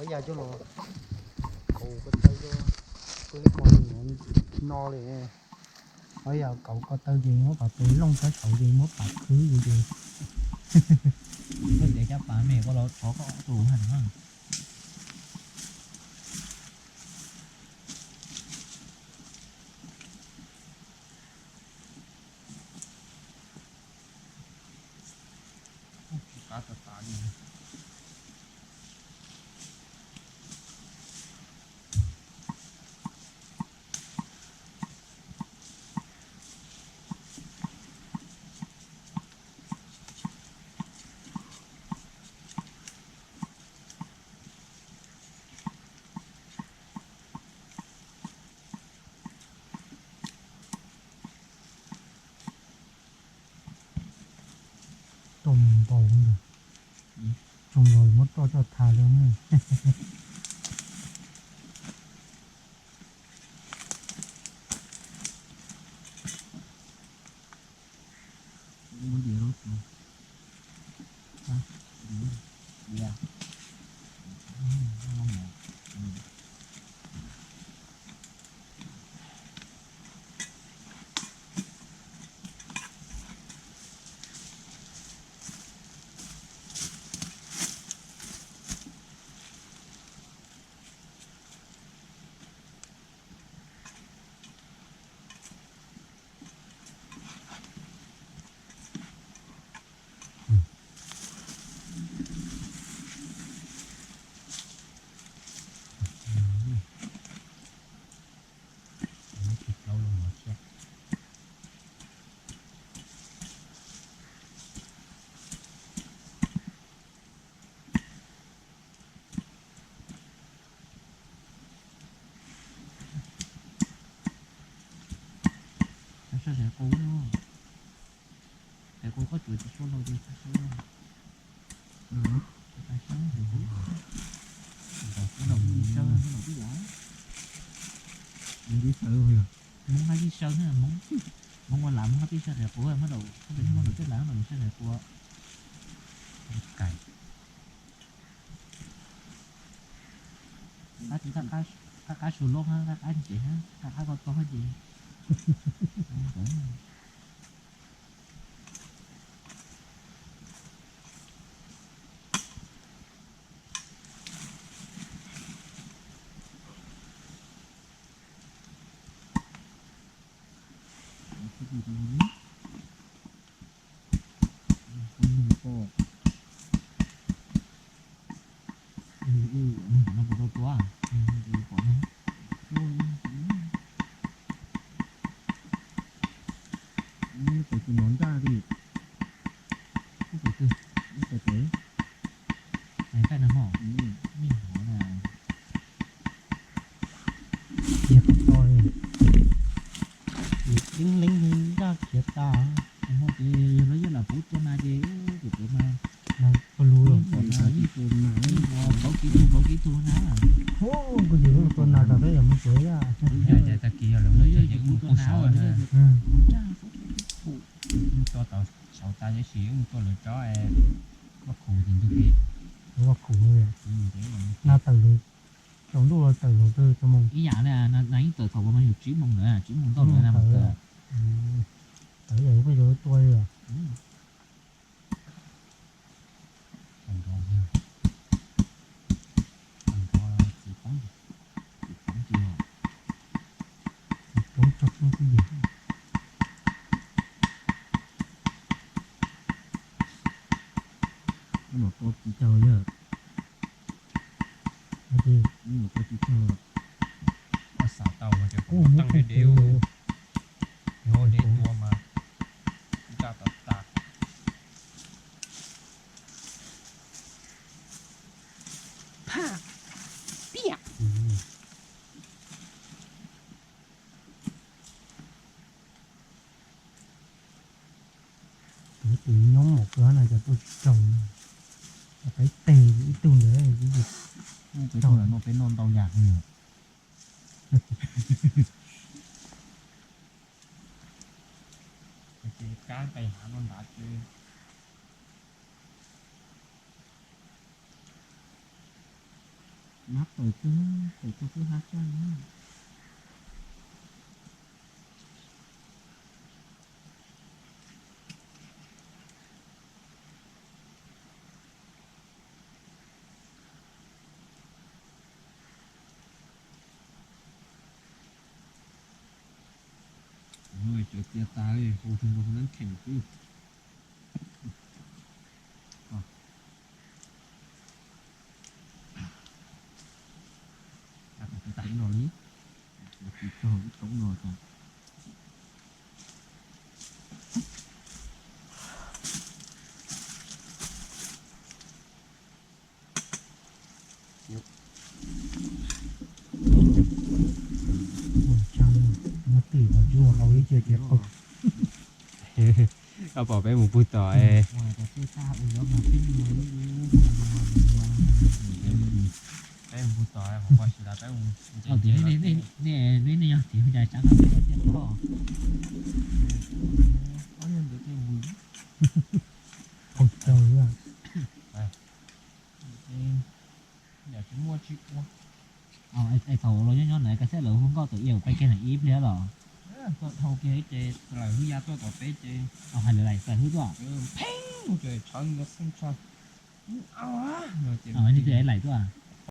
Yam coj los kauv ko taw, kuv ib qho no li. Ov, yam kauv ko taw ces muab pam pes looj sab saud ces muab pam khwb ces. Koj tias cab pas me koj los thov koj tus ha. Qab tas tas li. Roj mus npau ntag. Tsoog los muab roj coj tha lawm ne. Sab sab qus, qus koj tsuas tsis suab lauj, sab sab. Sab sab, sab sab. Hmoob hab ib sab, Hmoob ua lam Hmoob hab ib sab qus, Hmoob ua lam Hmoob ib sab qus. Qab qab su loj hab, qab qab ntsev hab, qab qab koj tog hab ces. Tus no nraj li. Ub, tus twg? Ub, tus twg? Tus no mog. Tus no na. Yog tus no li. Yeej leeb nraj khiav tas. Tus no ces yog lawv yeej lam puv tua na ces tus no mas, mas pawg lug los. Yeej ua pauv kiv tug pauv kiv tug na. Kuv yug tua nas tas peb yog mus tsev. Tag kis yog lawv yeej puv tua na. Tua tau saud tas tab sis wb mus tua lawv tsob vaj khaum tim ntug kev. Vaj khaum. Nas tawm lug, tsaus ntuj los tawm lug txog moos. Ib yam li nas yeej tawm thaum uas yog tsib moos ntawd, tsib moos ntau ntawd nas tawm. Tawm yam peb yuav tua li os. Tawm nrov, tawm nrov tsis poob, tsis poob tsis. Tsis poob tsaug xwb yog. Mus tua tsis tsaug yog. Mus tua tsis tsaug. Xav tau mas ces kuv muab teej deb deb, yog deb tua mas nraj tau tas. Phaj piam. Tus tus nyob mom kawg na, cov tuaj tsis tsaug. Peb tes ib tug ntawd. Peb tuaj no peb noj ntau yam li. Ces kab nqes hav no nrad ces. Mab tawm kawg, tawm kawg twb hab tag na. Tsaws cia tas li, hu tug nkaus neeb kheem xwb. Tsis tau ib toob no tso. Muab twm los zuaj hauv ib co ces qaug. Koj pom peb mus pug tom es. Peb mus pug tom, peb mus, nej yog txiv hu cas tsab no peb los tiaj pog. Qaug tsaws. Tsis muaj tsis ua. Es thaum los nyob nyob na, koj saib lawv hu nkauj tom ia kuv pais kiag na ib pliag los. Tuaj dhau kiag ces lawv hwj ya tuaj tom peb ces. Hais lawv laim txawm hwj tuaj. Pheej ces tshawv nkaus xeeb tshaj. Twb laim tuaj.